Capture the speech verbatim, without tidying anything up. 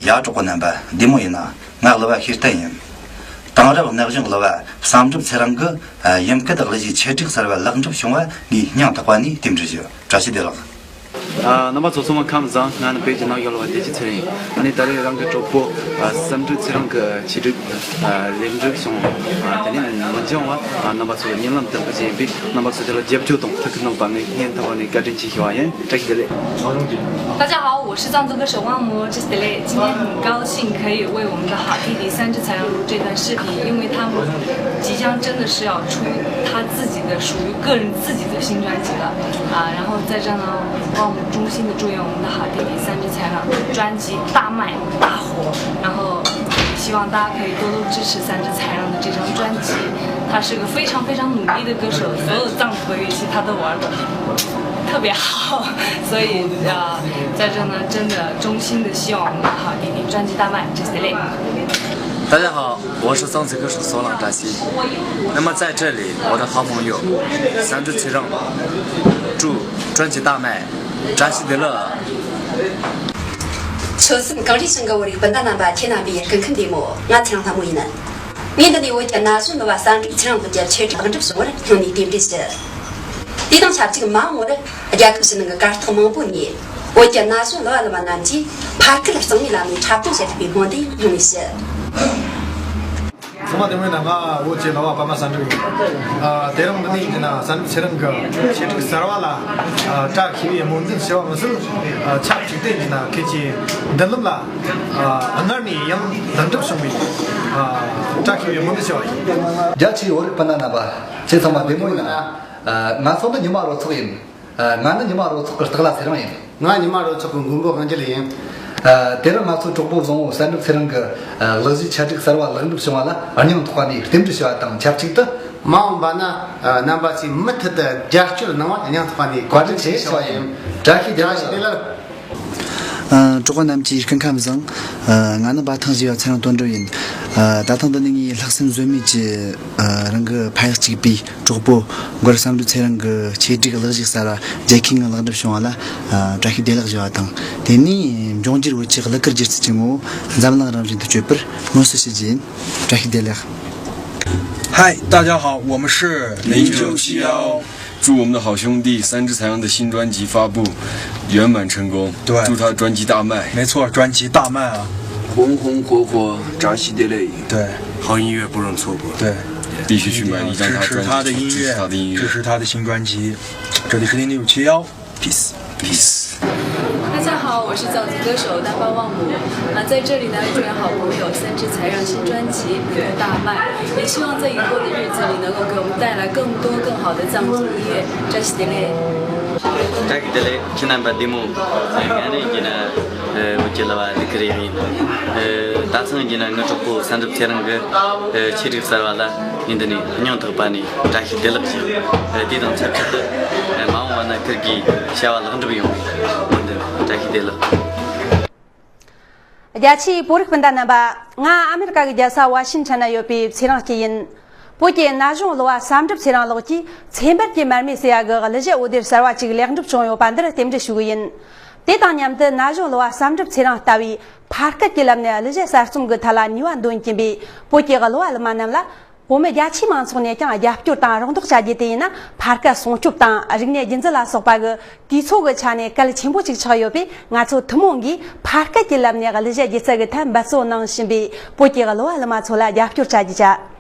ཡ། གྲོགས་པོ་རྣམ་པ་བདེ་མོ་ཡིན་ན། ང་གླུ་བ་ཤེས་ལྡན་ཡིན། དེང་རབས་གནའ་གཞུང་གླུ་བ་བསམ་གྲུབ་ཚེ་རིང་གི་ཡུམ་སྐད་གླུ་གཞས་ཆེད་སྒྲིག་གསར་བ་ལེགས་འགྲུབ་བྱུང་བ་ངས་སྙིང་ཐག་པ་ནས་རྟེན་འབྲེལ་ཞུ། བཀྲ་ཤིས་བདེ་ལེགས། ཨ། རྣམ་པ་ཚོ་ཚང་མ་ཁམས་བཟང་། ང་ནི་བོད་ཀྱི་ནག་གཞུང་གླུ་བ་བདེ་སྐྱིད་ཚེ་རིང་ཡིན། ཨ་ནི་ད་རེས་རང་གི་གྲོགས་པོ་ཨ་བསམ་གྲུབ་ཚེ་རིང་གི་ཆེད་སྒྲིག་ཨ་ལེགས་འགྲུབ་བྱུང་། ཨ་དེ་ནས་མི་འགྱངས་བར་ཨ་རྣམ་པ་ཚོ་ལ་སྙན་ལམ་དང་པོ་ཅིག་ཡིན་པས། རྣམ་པ་ཚོ་དེ་ལ་རྒྱབ་སྐྱོར་དང་ཐུགས་ཁུར་གནང་བར་ངས་སྙིང་ཐག་པ་ནས་བཀའ་དྲིན་ཆེ་ཞུ་བ་ཡིན། བཀྲ་ཤིས་བདེ་ལེགས། 大家好，我是藏族歌手汪魔，这是 Delay。今天很高兴可以为我们的好弟弟三只豺狼录这段视频，因为他们即将真的是要出他自己的属于个人自己的新专辑了啊。然后在这呢，帮我们衷心的祝愿我们的好弟弟三只豺狼专辑大卖大火，然后希望大家可以多多支持三只豺狼的这张专辑。他是个非常非常努力的歌手，所有藏族的乐器他都玩的特别好，所以啊，在这呢，真的衷心的希望我们的好弟弟专辑大卖，谢谢嘞。 大家好，我是藏族歌手索朗扎西。那么在这里，我的好朋友三只豺狼，祝专辑大卖，扎西德勒。 ཆོལ་གསུམ་གངས་རིའི་བྱང་གི་བོད་རིགས་སྤུན་ཟླ་རྣམ་པ་ཁྱེད་རྣམ་པའི་སྐུ་ཁམས་བདེ་མོ། ང་ཚེ་རིང་ལྷ་མོ་ཡིན། ངས་འདི་ནས་བོད་ཀྱི་གནའ་གཞོན་གླུ་བ་བསམ་གྲུབ་ཚེ་རིང་ལགས་ཀྱི་ཆེད་དུ་ལེགས་འགྲུབ་བྱུང་བར་སྙིང་ནས་རྟེན་འབྲེལ་ཞུ། དེ་དང་ཆབས་ཅིག་མ་འོངས་པར་རྒྱལ་ཁབ་ཕྱི་ནང་གི་གར་སྟེགས་མང་པོ་ནས་བོད་ཀྱི་གནའ་གཞོན་གླུ་བ་གླུ་མ་རྣམས་ཀྱིས་ཕ་སྐད་གཙང་མའི་ལམ་ནས་འཁྲབ་སྟོན་བྱེད་ཐུབ་པའི་སྨོན་འདུན་སྙིང་ནས་ཞུ། ཚང་མ་བདེ་མོ་ཡིན་ན། ང་བོད་ཀྱི་གླུ་བ་པདྨ་བསམ་གྲུབ་ཡིན། ཨ། དེ་རིང་འདི་ནས་ཡིན་ན་བསམ་གྲུབ་ཚེ་རིང་གི་ཆེད་སྒྲིག་གསར་བ་ལ་ཨ་བཀྲ་ཤིས་པའི་སྨོན་འདུན་ཞུ་བ་མ་ཟད། ཨ་ཆབས་ཅིག་ཏུ་ཡིན་ན་ཁྱེད་ཀྱི་མདུན་ལམ་ལ་ཨ་སྔར་ནས་ཡང་ལེགས་འགྲུབ་བྱུང་བའི་ཨ་བཀྲ་ཤིས་པའི་སྨོན་འདུན་ཞུ་བ་ཡིན། རྒྱ་ཆེའི་བོད་རིགས་སྤུན་ཟླ་རྣམ་པ་ཁྱེད་ཚང་མ་བདེ་མོ་ཡིན་ན། ཨ་ང་ཚོ་ནི་ཉི་མ་རོ་ཚོགས་ཡིན། ཨ་ང་ནི་ཉི་མ་རོ་ཚོགས་ཀྱི་སྟག་ལྷ་ཚེ་རིང་ཡིན། ང་ཉི་མ་རོ་ཚོགས་ཀྱི་མགོན་པོ་དབང་རྒྱལ་ཡིན། ཨ་དེ་རིང་ང་ཚོའི་གྲོགས་པོ་བཟང་བོ་བསམ་གྲུབ་ཚེ་རིང་གི་ཨ་གླུ་གཞས་ཆེད་སྒྲིག་གསར་བ་ལེགས་འགྲུབ་བྱུང་བ་ལ་སྙིང་ཐག་པ་ནས་རྟེན་འབྲེལ་ཞུ་བ་དང་ཆབས་ཅིག་ཏུ། མ་འོངས་པ་ན་ཨ་རྣམ་པ་ཚོས་མུ་མཐུད་དུ་རྒྱབ་སྐྱོར་གནང་བར་སྙིང་ཐག་པ་ནས་བཀའ་དྲིན་ཆེ་ཞུ་བ་ཡིན། བཀྲ་ཤིས་བདེ་ལེགས། བཀྲ་ཤིས་བདེ་ལེགས། ཨ། གྲོགས་པོ་རྣམས་ཀྱི་སྐུ་ཁམས་བཟང་། ཨ། ང་ནི་འབའ་ཐང་བཞི་བ་ཚེ་རིང་དོན་གྲུབ་ཡིན། ཨ། ད་ཐེངས་འདི་ནི་ངའི་ལྷག་བསམ་ཟོལ་མེད་ཀྱིས་ཨ། རང་གི་ཕ་ཡག་གཅིག་པའི་གྲོགས་པོ་མགར་བསམ་གྲུབ་ཚེ་རིང་གི་ཆེད་སྒྲིག་གླུ་གཞས་གསར་བ་རྒྱལ་ཁའི་ངང་ལེགས་འགྲུབ་བྱུང་བ་ལ་ཨ། བཀྲ་ཤིས་བདེ་ལེགས་ཞུ་བ་དང་། དེ་ནས་འབྱུང་འགྱུར་བོད་ཀྱི་གླུ་གར་སྒྱུ་རྩལ་གྱི་ངོ་བོ་འཛམ་གླིང་རང་བཞིན་དུ་སྤྱོད་པར་སྨོན་གསོལ་ཞུ་རྒྱུ་ཡིན། བཀྲ་ཤིས་བདེ་ལེགས། 嗨，大家好，我们是零九七幺。 祝我们的好兄弟三只豺狼的新专辑发布圆满成功，对祝他专辑大卖。没错，专辑大卖啊！红红火火，扎西德勒。对好音乐不容错过。对，必须去买一张他专辑，支持他的音乐，支持他的音乐。支持他的新专辑。这里是零六七幺，peace peace。大家好，我是藏族歌手大巴旺姆。那在这里呢，祝愿好朋友三只豺狼新专辑能够大卖，也希望在以后的日子里能够给我们带来更多更好的藏族音乐。扎西德勒。 བཀྲ་ཤིས་བདེ་ལེགས། ཁྱེད་རྣམ་པ་བདེ་མོ། ང་ནི་ཡིན་ན་བོད་ཀྱི་གླུ་བ་ལི་ཀི་རེ་ཡིན། ད་ཐེངས་ཡིན་ན་ངའི་གྲོགས་པོ་བསམ་གྲུབ་ཚེ་རིང་གི་ཆེད་སྒྲིག་གསར་བ་ལ་ངས་འདི་ནས་སྙིང་ཐག་པ་ནས་བཀྲ་ཤིས་བདེ་ལེགས་ཞུ། དེ་དང་ཆབས་ཅིག་ཏུ་མ་འོངས་པ་ན་ཁིར་གི་བྱ་བ་ལེགས་འགྲུབ་ཡོང་བའི་སྨོན་འདུན། བཀྲ་ཤིས་བདེ་ལེགས། རྒྱ་ཆེའི་བོད་རིགས་སྤུན་ཟླ་རྣམ་པ། ང་ཨ་མེ་རི་ཀ་གི་རྒྱལ་ས་ཝ་ཤིང་ཊོན་ན་ཡོད་པའི་ཚེ་རིང་སྐྱིད་ཡིན། བོད་ཀྱི་གནའ་གཞུང་གླུ་བ་བསམ་གྲུབ་ཚེ་རིང་ལགས་ཀྱིས་ཚེ་འབར་གྱི་མར་མེ་ཟེར་ཡ་གི་གླུ་གཞས་འོད་སྡེར་གསར་བ་ཅིག་ལེགས་འགྲུབ་བྱུང་ཡོད་པ་འདིར་རྟེན་འབྲེལ་ཞུ་གི་ཡིན། དེ་དང་མཉམ་དུ་གནའ་གཞུང་གླུ་བ་བསམ་གྲུབ་ཚེ་རིང་ལྟ་བུའི་ཕ་སྐད་ཀྱི་ལམ་ནས་གླུ་གཞས་གསར་རྩོམ་གྱི་ཐད་ལ་ནུས་པ་འདོན་གྱིན་པའི་བོད་ཀྱི་གླུ་བ་གླུ་མ་རྣམས་ལ། བོད་མི་རྒྱ་ཆེའི་མང་ཚོགས་ནས་ཀྱང་རྒྱབ་སྐྱོར་དང་རོགས་འདེགས་བྱ་རྒྱུ་དེ་ཡིན་ན། ཕ་སྐད་སྲུང་སྐྱོབ་དང་རིག་གནས་རྒྱུན་འཛིན་ལ་སོགས་པ་གི་དུས་ཚོད་ཀྱི་ཆ་ནས་གལ་ཆེན་པོ་གཅིག་ཆགས་ཡོད་པས། ང་ཚོ་ཐུན་མོང་གིས་ཕ་སྐད་ཀྱི་ལམ་ནས་གླུ་གཞས་སྒྱུ་རྩལ་གྱི་ཐད་འབད་བརྩོན་གནང་བཞིན་པའི་བོད་ཀྱི་གླུ་བ་གླུ་མ་ཚོ་ལ་རྒྱབ་སྐྱོར་བྱ་རྒྱུ་བྱ།